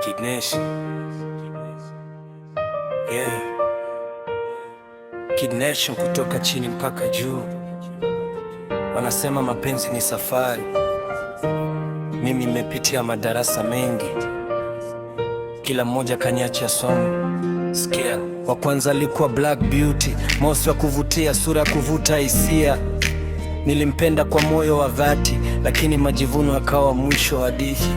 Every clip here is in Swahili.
Kid Nation. Yeah. Kid Nation kutoka chini mpaka juu. Wanasema mapenzi ni safari. Mimi nimepitia madarasa mengi, kila mmoja kaniacha somo. Sikia, wa kwanza alikuwa Black Beauty, mosi wa kuvutia, sura ya kuvuta hisia. Nilimpenda kwa moyo wa dhati, lakini majivuno akawa mwisho wa hadithi.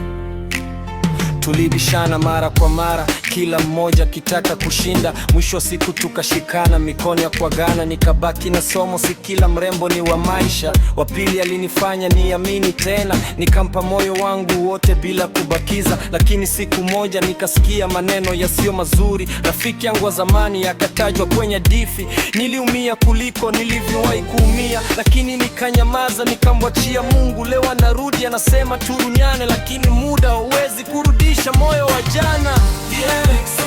Tulibishana mara kwa mara, kila mmoja akitaka kushinda. Mwisho wa siku tukashikana mikono ya kuagana, nikabaki na somo, si kila mrembo ni wa maisha. Wa pili alinifanya niamini tena, nikampa moyo wangu wote bila kubakiza. Lakini siku moja nikasikia maneno yasiyo mazuri, rafiki yangu wa zamani akatajwa kwenye hadithi. Niliumia kuliko nilivyowahi kuumia, lakini nikanyamaza, nikamwachia Mungu. Leo anarudi anasema turudiane, lakini muda hauwezi kurudisha moyo wa jana. Yes.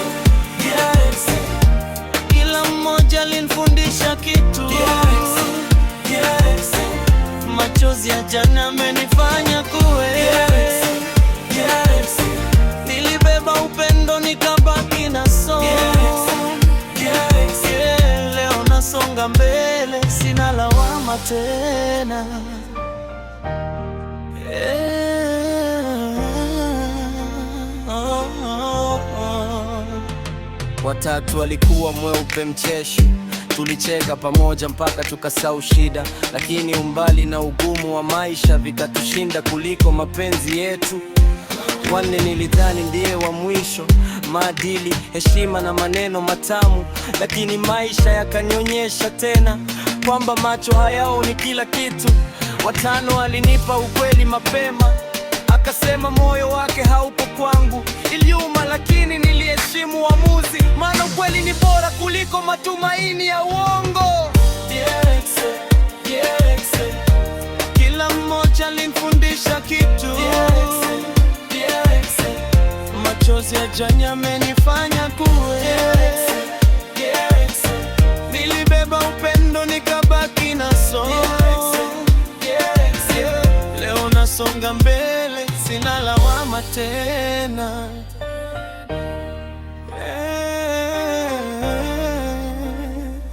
Kila mmoja alinifundisha kitu. Yes. Machozi ya jana amenifanya kuwe. Yes. Nilibeba upendo, nikabaki na somo. Yes. Yeah, leo nasonga mbele, sina lawama tena. Yeah. Oh. Watatu alikuwa mweupe mcheshi, tulicheka pamoja mpaka tukasahau shida, lakini umbali na ugumu wa maisha vikatushinda kuliko mapenzi yetu. Wanne nilidhani ndiye wa mwisho, maadili, heshima na maneno matamu, lakini maisha yakanionyesha tena kwamba macho hayaoni kila kitu. Watano alinipa ukweli mapema, akasema moyo wake haupo kwangu. Iliuma, lakini niliheshimu uamuzi, maana ukweli ni bora kuliko matumaini ya uongo. Yes. Kila mmoja alinifundisha kitu. Yes. Machozi ya jana yamenifanya kuwe. Yes. Nilibeba upendo, nikabaki na somo. Yes. Yeah, leo nasonga mbele, sina lawama tena.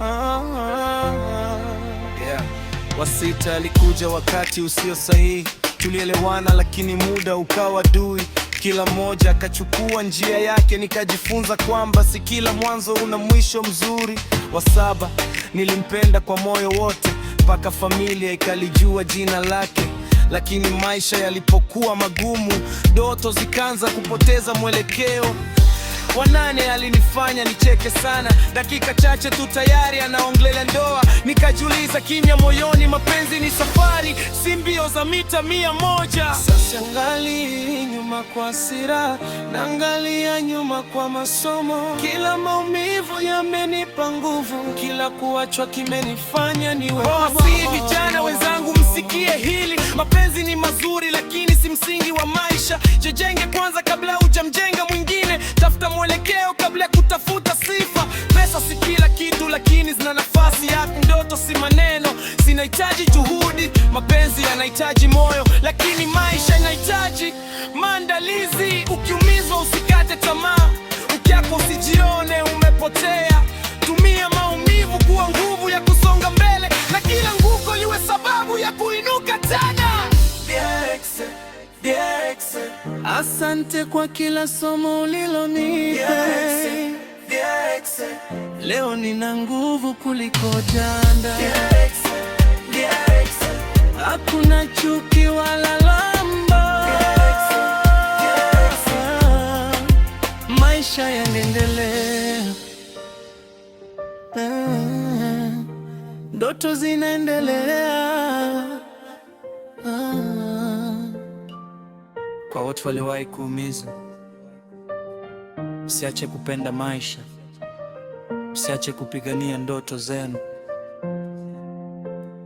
Ah, ah, ah. Yeah. Wa sita alikuja wakati usio sahihi, tulielewana lakini muda ukawa dui. Kila mmoja akachukua njia yake, nikajifunza kwamba si kila mwanzo una mwisho mzuri. Wa saba nilimpenda kwa moyo wote, mpaka familia ikalijua jina lake. Lakini maisha yalipokuwa magumu, ndoto zikaanza kupoteza mwelekeo. Wanane alinifanya nicheke sana, dakika chache tu tayari anaongelea ndoa. Nikajiuliza kimya moyoni, mapenzi ni safari, si mbio za mita 100. Sasa siangalii nyuma kwa hasira, naangalia nyuma kwa masomo. Kila maumivu yamenipa nguvu, kila kuachwa kimenifanya niwe Oh, si vijana wenzangu, msikie hili. Mapenzi ni mazuri, lakini si msingi wa maisha. Jijenge kwanza kabla hujamjenga mwingine. Tafuta mwelekeo kabla ya kutafuta sifa. Pesa si kila kitu, lakini zina nafasi yake. Ndoto si maneno, zinahitaji juhudi. Mapenzi yanahitaji moyo, lakini maisha yanahitaji maandalizi. Ukiumizwa usikate tamaa, ukiachwa usijione umepotea. Tumia maumivu kuwa nguvu ya kusonga mbele, na kila anguko liwe sababu ya kuinuka tena. Yes. Asante kwa kila somo ulilonipa. Yes. Leo nina nguvu kuliko jana. Yes. Hakuna chuki wala lawama. Yes. Maisha yanaendelea, ndoto zinaendelea. Kwa wote waliowahi kuumiza, msiache kupenda maisha, msiache kupigania ndoto zenu.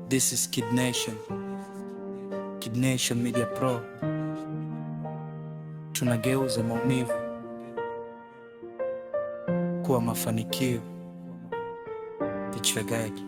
This is Kid Nation, Kid Nation Media Pro. Tunageuza maumivu kuwa mafanikio. Kichwagaji.